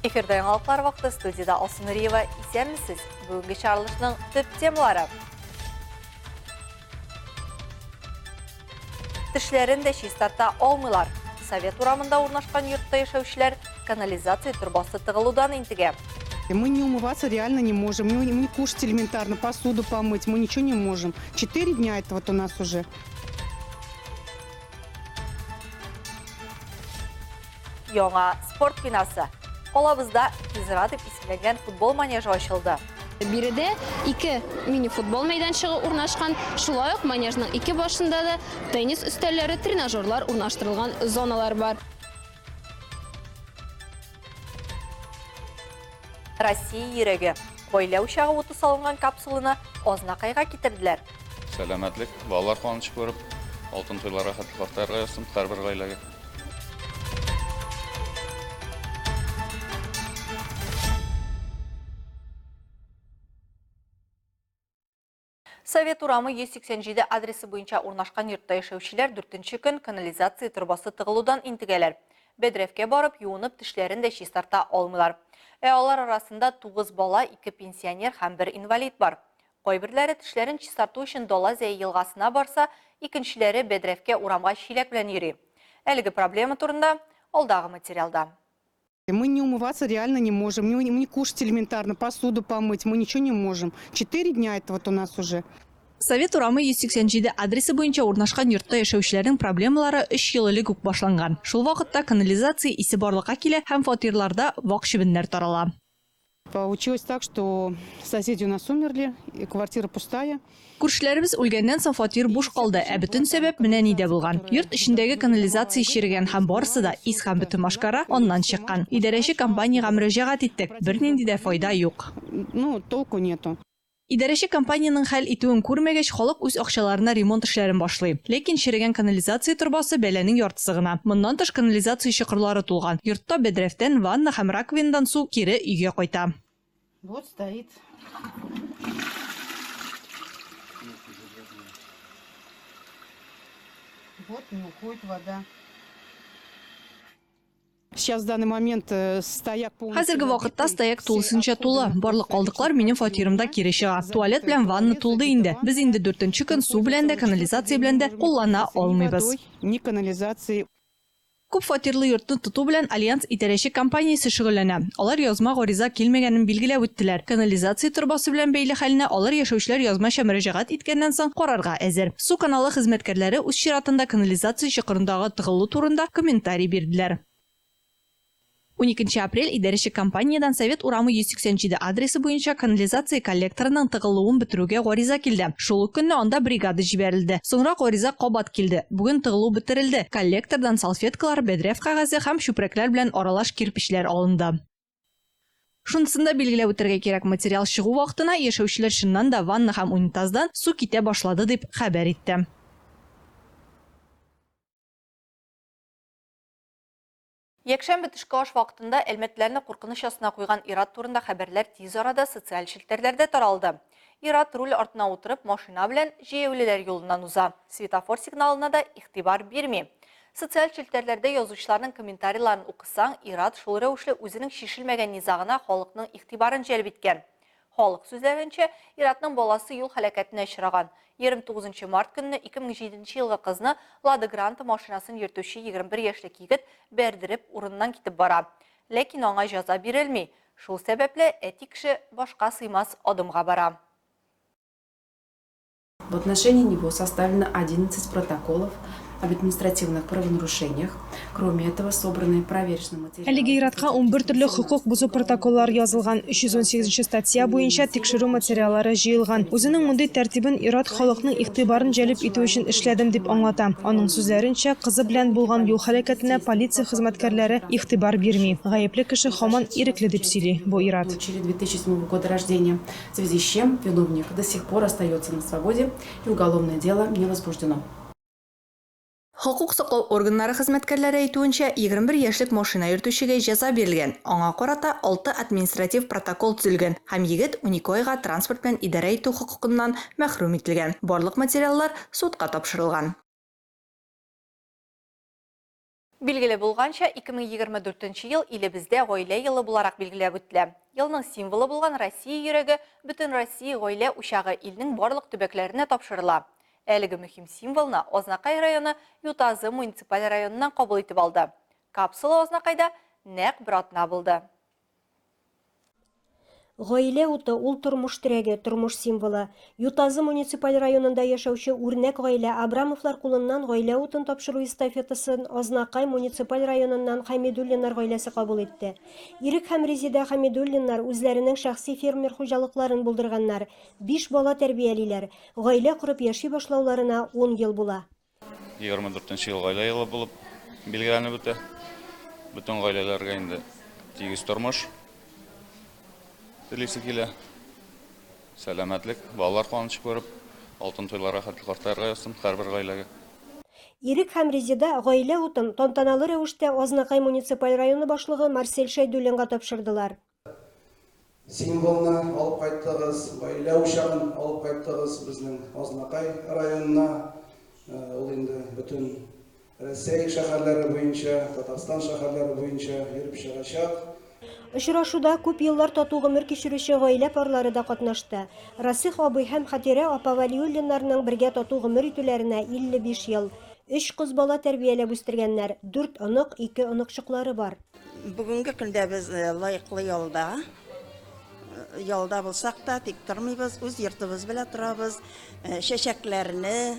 Эфирда яңалыклар вакыты студиядә Алсу Нуриева. Исәнмесез. Бүгенге чыгарылышның төп темалары. Тешләрен дә чистарта алмыйлар. Совет урамында урнашкан йортта яшәүчеләр канализация торбасы тыгылудан интегә. Мы не умываться реально не можем, мы не кушать элементарно, посуду помыть, мы ничего не можем. 4 дня это вот у нас уже. Яңа спорт бинасы. Калабызда Физра дип исемләнгән футбол манежы ачылды. Биредә ике мини-футбол мәйданчыгы урнашкан, шулай ук манежның ике башында да теннис өстәлләре, тренажерлар урнаштырылган зоналар бар. Россия йөрәге. Гаилә учагы уты салынган капсуланы Азнакайга китерделәр. Сәламәтлек, балалар куанычы күреп, алтын туйларга хәтле картаерга язсын һәрбер гаиләгә. Совет урамы 187 адресы буенча урнашкан йортта яшәүчеләр дүртенче көн канализация торбасы тыгылудан интегәләр. Бәдрәфкә барып, юынып, тешләрен дә чистарта алмыйлар. Ә алар арасында 9 бала, 2 пенсионер һәм бер инвалид бар. Кайберләре тешләрен чистарту өчен Дала Зәе елгасына барса, икенчеләре бәдрәфкә урамга чиләк белән йөри. Әлеге проблема турында алдагы материалда. Мы не умываться реально не можем, не кушать элементарно, посуду помыть, мы ничего не можем. 4 дня это вот у нас уже. Совет урамы 187 адресы буенча урнашкан йортта яшәүчеләрнең проблемалары 3 ел элек үк башланган. Шул вакытта канализация исе барлыкка килә һәм фатирларда вак чебеннәр тарала. Получилось так, что соседи у нас умерли, и квартира пустая. Күршеләребез үлгәннән соң фатир буш калды, ә бөтен сәбәп менә нидә булган. Йорт эчендәге канализация черегән һәм барысы да ис һәм бөтен машкара аннан чыккан. Идарәче компаниягә мөрәҗәгать иттек, бернинди дә файда юк. Ну, толку нету. Идарәче компаниянең хәл итүен күрмәгәч, халык үз акчаларына ремонт эшләрен башлый. Ләкин черегән канализация торбасы бәланең яртысы гына. Моннан тыш канализация чокырлары тулган. Йортта бәдрәфтән, ванна һәм раковинадан су кире өйгә кайта. Вот стоит. Вот не уходит вода. Сейчас в данный момент стояк полностью Хәзерге вакытта забитый. Стояк тулысынча тулы. Барлык калдыклар минем фатирымда кире чыга. Туалет белән ванна тулды инде. Без инде дүртенче көн су белән дә, канализация белән дә куллана Ни алмыйбыз. Водой, ни канализацией. Күп фатирлы йортны тоту белән Альянс идарәче компаниясе шөгыльләнә. Алар язма гариза килмәгәнен билгеләп үттеләр. Канализация торбасы белән бәйле хәлне алар яшәүчеләр язмача мөрәҗәгать иткәннән соң карарга әзер. Су каналы хезмәткәрләре үз чиратында канализация чокырындагы тыгылу турында комментарий бирделәр. 12 апрель идарәче компаниядән Совет урамы 187 адресы буенча канализация коллекторының тыгылуын бетерүгә гариза килде. Шул ук көнне анда бригада җибәрелде. Соңрак гариза кабат килде. Бүген тыгылу бетерелде. Коллектордан салфеткалар, бәдрәф кәгазе һәм чүпрәкләр белән аралаш кирпечләр алынды. Шунысын да билгеләп үтәргә кирәк, материал чыгу вакытына яшәүчеләр чыннан да ванна һәм унитаздан су китә башлады дип хәбәр итте. Якшәмбе төшке аш вакытында әлмәтләрне куркыныч астына куйган ир-ат турында хәбәрләр тиз арада социаль челтәрләрдә таралды. Ир-ат руль артына утырып, машина белән җәяүлеләр юлыннан уза. Светофор сигналына да игътибар бирми. Социаль челтәрләрдә язучыларның комментарийларын укысаң, ир-ат шул рәвешле үзенең чишелмәгән низагына халыкның игътибарын җәлеп иткән. Халык сүзләренчә, ир-атның баласы юл һәлакәтенә очраган. 29 март көнне 2007 елгы кызны Лада Гранта машинасын йөртүче 21 яшьлек егет бәрдереп урыннан китеп бара. Ләкин аңа җәза бирелми. Шул сәбәпле әти кеше башка сыймас адымга бара. В отношении него составлено 11 протоколов об административных правонарушениях. Кроме этого, собраны проверочные материалы. Әлеге ир-атка 11 төрле хокук бозу протоколлары язылган, 318 статья буенча тикшерү материаллары җыелган. Үзенең мондый тәртибен ир-ат халыкның игътибарын җәлеп итү өчен эшләдем дип аңлата. Аның сүзләренчә, кызы белән булган юл һәлакәтенә полиция хезмәткәрләре игътибар бирми. Гаепле кеше һаман ирекле дип сөйли бу ир-ат. Дочери 2007 года рождения, в связи с чем виновник до сих пор остается на свободе и уголовное дело не возбуждено. Хокук саклау органнары хезмәткәрләре әйтүенчә, 21 яшьлек машина йөртүчегә җәза бирелгән. Аңа карата 6 административ протокол төзелгән һәм егет 12 айга транспорт белән идарә итү хокукыннан мәхрүм ителгән. Барлык материаллар судка тапшырылган. Билгеле булганча, 2024 нче ел илебездә Гаилә елы буларак билгеләп үтелә. Елның символы булган Россия йөрәге Бөтенроссия гаилә учагы илнең барлык төбәкләренә тапшырыла. Әлеге мөһим символны Азнакай районы Ютазы муниципаль районыннан кабул итеп алды. Капсула Азнакайда нәкъ бер атна булды. Гаилә уты, ул тормыш терәге, тормыш символы. Ютазы муниципаль районында яшәүче үрнәк гаилә Абрамовлар кулыннан гаилә утын тапшыру эстафетасын Азнакай муниципаль районыннан Хәмидуллиннар гаиләсе кабул итте. Ирек һәм Резеда Хәмидуллиннар үзләренең шәхси фермер хуҗалыкларын булдырганнар, биш бала тәрбиялиләр. Гаилә корып яши башлауларына ун ел була. 24 нче ел гаилә елы булып билгеләнеп үтә. Бөтен гаиләләргә инде тигез тормыш телисе килә. Сәламәтлек, балалар куанычы күреп, алтын туйларга хәтле картаерга язсын һәрбер гаиләгә. Ирек һәм Резеда гаилә утын тантаналы рәвештә Азнакай муниципаль районы башлыгы Марсель Шәйдуллинга тапшырдылар. Символны алып кайттыгыз, гаилә учагын алып кайттыгыз безнең Азнакай районына. Ул инде бөтен Рәсәй шәһәрләре буенча, Татарстан шәһәрләре буенча йөреп чыгачак. Очрашуда күп еллар тату гомер кичерүче гаилә парлары да катнашты. Расих абый һәм Хәтирә апа Вәлиуллиннарның бергә тату гомер итүләренә 55 ел. Өч кыз бала тәрбияләп үстергәннәр, дүрт онык, ике оныкчыклары бар. Бүгенге көндә без лаеклы ялда. Ялда булсак та, тик тормыйбыз, үз йортыбыз белән торабыз. Чәчәкләрне,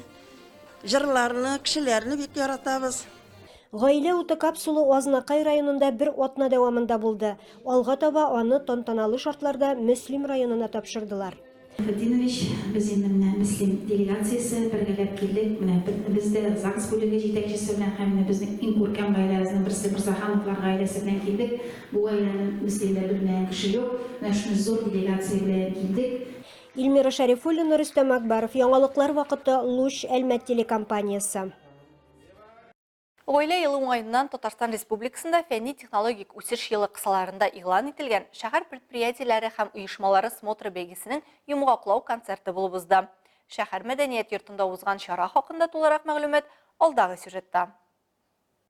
җырларны, кешеләрне бик яратабыз. Гаилә уты капсулы Азнакай районында бер атна дәвамында булды. Алга таба аны тантаналы шартларда Мөслим районына тапшырдылар. Фәтинович, без инде менә Мөслим делегациясе бергәләп килдек. Менә без дә ЗАГС бүлеге җитәкчесе белән һәм менә безнең иң күркәм гаиләбезнең берсе Мирзахановлар гаиләсе белән килдек. Бу гаиләне Мөслимдә белмәгән кеше юк. Менә шундый зур делегация белән килдек. Илмира Шәрифуллина, Рөстәм Акбаров, Яңалыклар вакыты, Луч, Әлмәт телекомпаниясе. Гаилә елы уңаеннан Татарстан Республикасында фәнни-технологик үсеш елы кысаларында игълан ителгән шәһәр предприятиеләре һәм оешмалары смотры бәйгесенең йомгаклау концерты булып узды. Шәһәр мәдәният йортында узган чара хакында тулырак мәгълүмат алдагы сюжетта.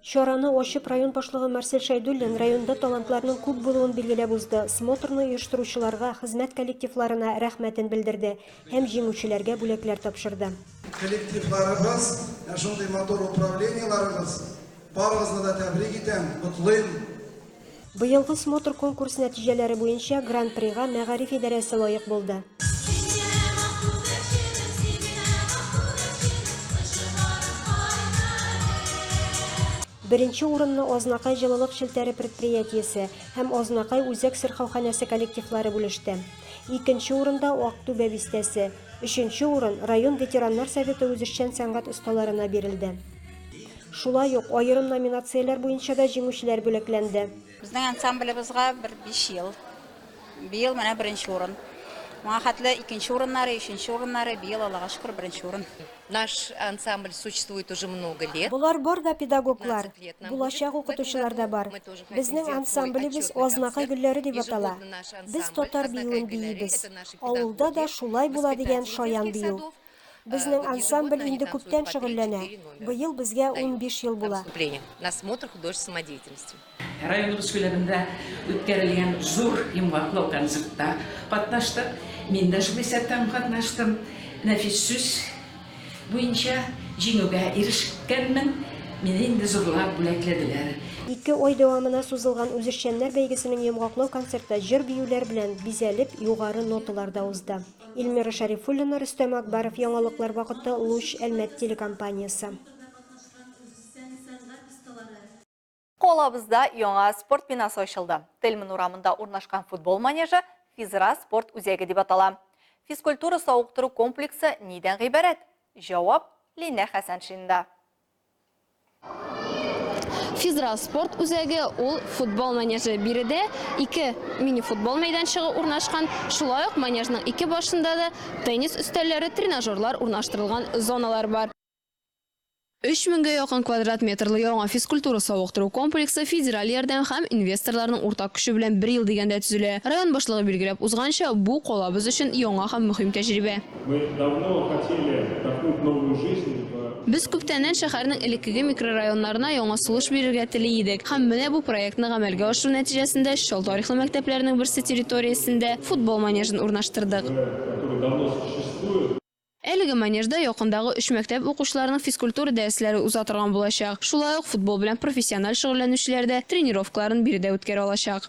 Чараны ачып, район башлыгы Марсель Шәйдуллин районда талантларның күп булуын билгеләп узды, смотрны оештыручыларга, хезмәт коллективларына рәхмәтен белдерде һәм җиңүчеләргә бүләкләр тапшырды. Коллективларыбыз, менә шундый матур управлениеларыбыз, барыгызны да тәбрик итәм, котлыйм. Быелгы смотр-конкурс нәтиҗәләре буенча Гран-прига мәгариф идарәсе лаек булды. Беренче урынны Азнакай җылылык челтәре предприятиесе һәм Азнакай үзәк сырхауханәсе коллективлары бүлеште. Икенче урында, Актүбә бистәсе. Өченче урын район ветераннар советы үзешчән сәнгать осталарына бирелде. Шулай ук аерым номинацияләр буенча да җиңүчеләр бүләкләнде. Безнең ансамблебызга бер биш ел. Быел менә беренче урын. Моңа хәтле икенче урыннары, өченче урыннары, быел, Аллага шөкер, беренче урын. Наш ансамбль существует уже много лет. Болар бар да педагоглар, булачак укытучылар да бар. Безнең ансамблебез Азнакай гөлләре дип атала. Без татар биюен биибез. Авылда да шулай була дигән шаян бию. Безнең ансамбль инде күптән шөгыльләнә. Быел безгә 15 ел була. На смотр художественной самодеятельности. Районыбыз күләмендә үткәрелгән зур йомгаклау концертта катнаштык. Мин дә шул исәптән катнаштым. Нәфис сүз буенча җиңүгә ирешкәнмен. Мине инде зурлап бүләкләделәр. Ике ай дәвамына сузылган үзешчәннәр бәйгесенең йомгаклау концерты җыр-биюләр белән бизәлеп, югары ноталарда узды. Эльмира Шәрифуллина, Рөстәм Акбаров, Яңалыклар вакыты, Луч, Әлмәт телекомпаниясе. Калабызда яңа спорт бинасы ачылды. Тельман урамында урнашкан футбол манежы Физра спорт үзәге дип атала. Физкультура савыктыру комплексы нидән гыйбарәт? Җавап Линә Хәсәншинда. Физра спорт үзәге ул футбол манежы. Биредә ике мини-футбол мәйданчыгы урнашкан. Шулай ук манежның ике башында да теннис өстәлләре, тренажерлар урнаштырылган зоналар бар. Өч меңгә якын квадрат метрлы яңа физкультура-савыктыру комплексы федераль ярдәм һәм инвесторларның уртак көче белән бер ел дигәндә төзелә. Район башлыгы билгеләп узганча, бу, калабыз өчен яңа һәм мөһим тәҗрибә. Мы давно хотели вдохнуть новую жизнь в. Без күптәннән шәһәрнең элеккеге микрорайоннарына яңа сулыш бирергә тели идек. Һәм менә бу проектны гамәлгә ашыру нәтиҗәсендә чал тарихлы мәктәпләрнең берсе территориясендә футбол манежын урнаштырдык. Әлеге манежда якындагы өч мәктәп укучыларының физкультура дәресләре уза торган булачак. Шулай ук футбол белән профессиональ шөгыльләнүчеләр дә тренировкаларын биредә үткәрә алачак.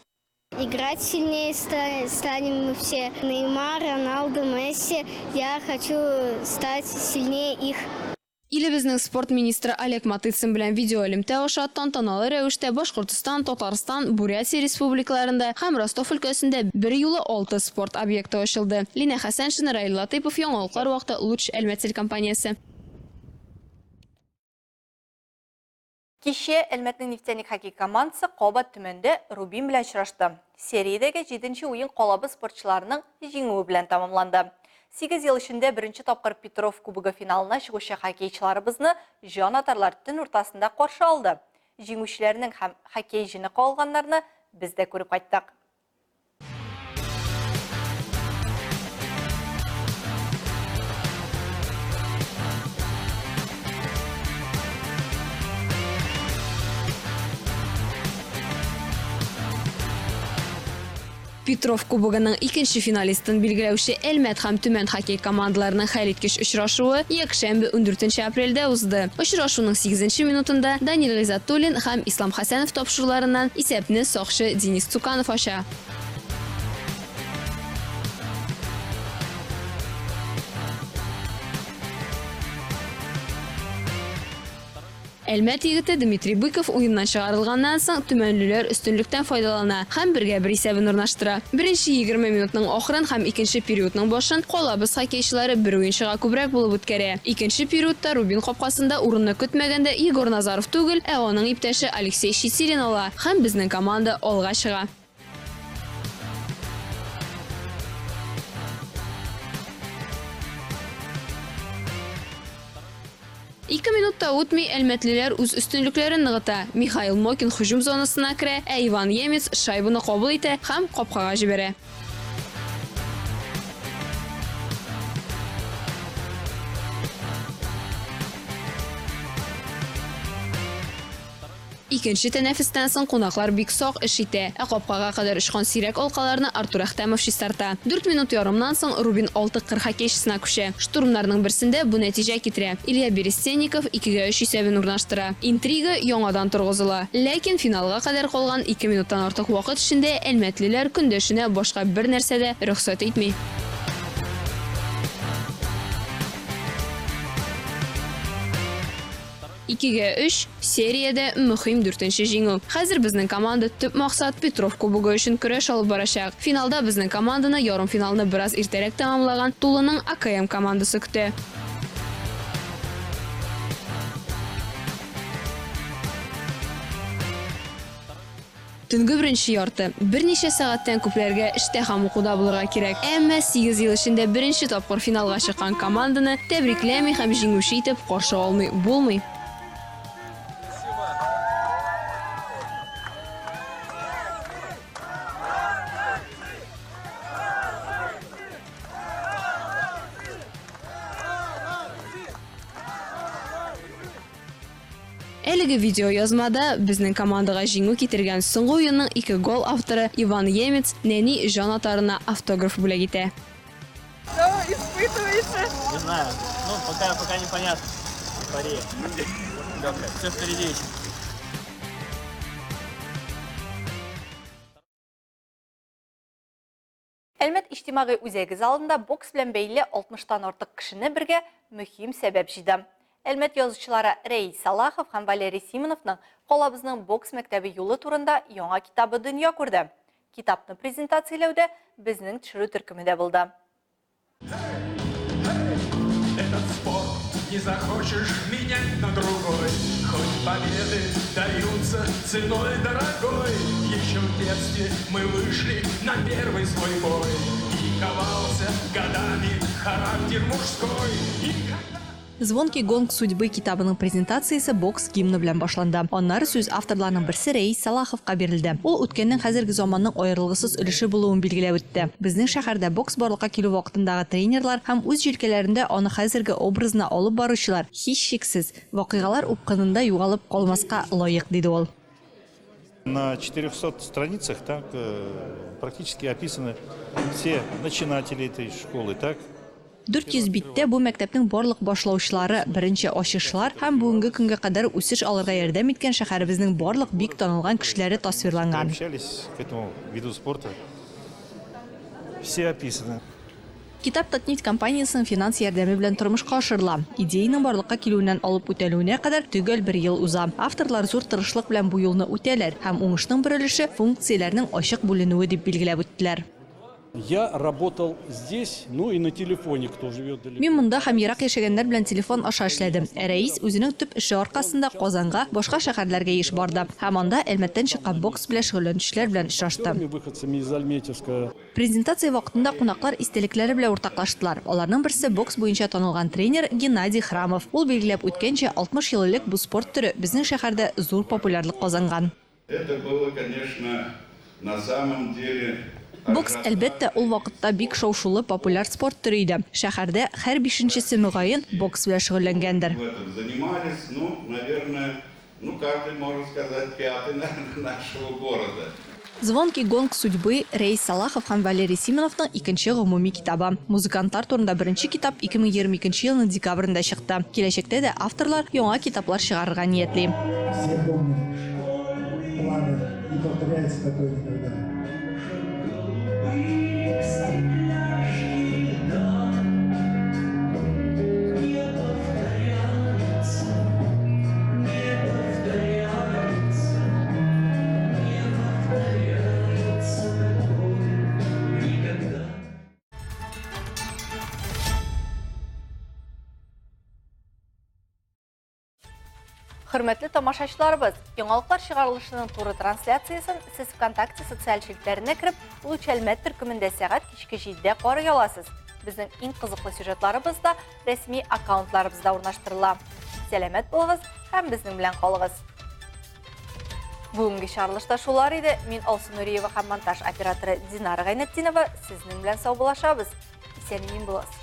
Играть сильнее станем мы все. Неймар, Роналду, Месси. Я хочу стать сильнее их. Илебезнең спорт министры Олег Матыцин белән видеоэлемтә аша тантаналы рәвештә Башкортстан, Татарстан, Бурятия республикаларында һәм Ростов өлкәсендә берьюлы алты спорт объекты ачылды. Линә Хәсәншина, Раил Латыйпов, Яңалыклар вакыты, Луч Әлмәт телекомпаниясе. Кичә Әлмәтнең Нефтяник хоккей командасы кабат Төмәндә Рубин белән очрашты. Сериядәге җиденче уен калабыз спортчыларының җиңүе белән тәмамланды. Сигез ел эчендә беренче тапкыр Петров кубогы финалына чыгучы хоккейчыларыбызны җанатарлар төн уртасында каршы алды. Җиңүчеләрнең һәм хоккей җене кагылганнарны без дә күреп кайттык. Петров кубогының икенче финалистын билгеләүче Әлмәт һәм Төмән хоккей командаларының хәлиткеч очрашуы якшәмбе 14 апрельдә узды. Очрашуның 8 минутында Данил Гыйзатуллин һәм Ислам Хәсәнов тапшыруларыннан исәпне сакчы Денис Цуканов ача. Әлмәт егете Дмитрий Быков уеннан чыгарылганнан соң төмәнлеләр өстенлектән файдалана һәм бергә бер исәбен урнаштыра. Беренче 20 минутның ахырын һәм икенче периодның башын калабыз хоккейчылары бер уенчыга күбрәк булып үткәрә. Икенче периодта Рубин капкасында урынны көтмәгәндә Егор Назаров түгел, ә аның иптәше Алексей Щетирин ала һәм безнең команда алга чыга. Ике минут та үтми, әлмәтлеләр үз өстенлекләрен ныгыта. Михаил Мокин һөҗүм зонасына керә, ә Иван Емец шайбаны кабул итә һәм капкага җибәрә. Икенче тәнәфестән соң кунаклар бик сак эш итә, ә капкага кадәр очкан сирәк алкаларны Артур Әхтәмов чистарта. Дүрт минут ярымнан соң Рубин алты кыр хоккейчысына күчә. Штурмнарның берсендә бу нәтиҗә китерә. Илья Берестейников икегә өч исәбен урнаштыра. Интрига яңадан торгызыла. Ләкин финалга кадәр калган ике минуттан артык вакыт эчендә әлмәтлеләр көндәшенә башка бернәрсә дә рөхсәт итми. Икегә өч, сериядә мөһим дүртенче җиңү. Хәзер безнең команда төп максат Петров кубогы өчен көрәш алып барачак. Финалда безнең команданы ярымфиналны бераз иртәрәк тәмамлаган Тулының АКМ командасы көтә. Төнге беренче ярты. Берничә сәгатьтән күпләргә эштә һәм укуда булырга кирәк. Әмма сигез ел эчендә беренче тапкыр финалга чыккан команданы тәбрикләми һәм җиңүче итеп каршы алмый булмый. Әлеге видеоязмада безнең командага җиңү китергән соңгы уенның ике гол авторы Иван Емец нәни җанатарына автограф бүләк итә. Что испытываете? Не знаю. Ну, пока непонятно. Эйфория. Легкая. Все впереди еще. Әлмәт иҗтимагый үзәге залында бокс белән бәйле 60-тан артык кешене бергә мөһим сәбәп җыйды. Әлмәт язучылары Рәис Салахов һәм Валерий Симоновның калабызның бокс мәктәбе юлы турында яңа китабы дөнья күрде. Китапны презентацияләүдә безнең төшерү төркеме дә булды. Этот спорт не захочешь менять на другой, хоть победы даются ценой дорогой. Еще в детстве мы вышли на первый свой бой, и ковался годами характер мужской. И когда Звонкий гонг судьбы китабының презентациясе бокс гимны белән башланды. Аннары сүз авторларның берсе Рәис Салаховка бирелде. Ул үткәннең хәзерге заманның аерылгысыз өлеше булуын билгеләп үтте. Безнең шәһәрдә бокс барлыкка килү вакытындагы тренерлар һәм үз җилкәләрендә аны хәзерге образына алып баручылар, һичшиксез, вакыйгалар упкынында югалып калмаска лаек, диде ул. На 400 страницах так практически описаны все начинатели этой школы, так? 400 биттә бу мәктәпнең барлык башлаучылары, беренче ачышлар һәм бүгенге көнгә кадәр үсеш алырга ярдәм иткән шәһәребезнең барлык бик танылган кешеләре тасвирланган. Приобщались к этому виду спорта. Все описаны. Китап Татнефть компаниясенең финанс ярдәме белән тормышка ашырыла. Идеянең барлыкка килүеннән алып үтәлүенә кадәр төгәл бер ел уза. Авторлар зур тырышлык белән бу юлны үтәләр һәм уңышның бер өлеше функцияләрнең ачык бүленүе дип билгеләп үттеләр. Я работал здесь, ну и на телефоне, кто живет далеко. Мин монда һәм ерак яшәгәннәр белән телефон аша эшләдем. Ә Рәис үзенең төп эше аркасында Казанга, башка шәһәрләргә еш барды һәм анда Әлмәттән чыккан бокс белән шөгыльләнүчеләр белән очрашты. Выходцами из Альметьевска. Презентация вакытында кунаклар истәлекләре белән уртаклаштылар. Аларның берсе бокс буенча танылган тренер Геннадий Храмов. Ул билгеләп үткәнчә, 60 ел элек бу спорт төре безнең шәһәрдә зур популярлык казанган. Это было, конечно, на самом деле Бокс, әлбәттә, ул вакытта бик шау-шулы популяр спорт төре иде. Шәһәрдә һәр бишенчесе, мөгаен, бокс белән шөгыльләнгәндер. В этом занимались, ну, наверное, ну, каждый, можно сказать, пятый, наверное, нашего города. Звонкий гонг судьбы, Рәис Салахов һәм Валерий Симоновның икенче гомуми китабы. Музыкантлар турында беренче китап 2022 елның декабрендә чыкты. Киләчәктә дә авторлар яңа китаплар чыгарырга ниятли. Все помнят пламя, не повторяется такое никогда. Хөрмәтле тамашачыларыбыз, яңалыклар чыгарылышының туры трансляциясен сез ВКонтакте социаль челтәренә кереп, Луч Әлмәт төркемендә сәгать кичке 7-дә карый аласыз. Безнең иң кызыклы сюжетларыбыз да рәсми аккаунтларыбызда урнаштырыла. Сәламәт булыгыз һәм безнең белән калыгыз. Бүгенге чыгарылышта шулар иде. Мин Алсу Нуриева һәм монтаж операторы Динара Гайнетдинова сезнең белән саубуллашабыз. Исән-имин булыгыз.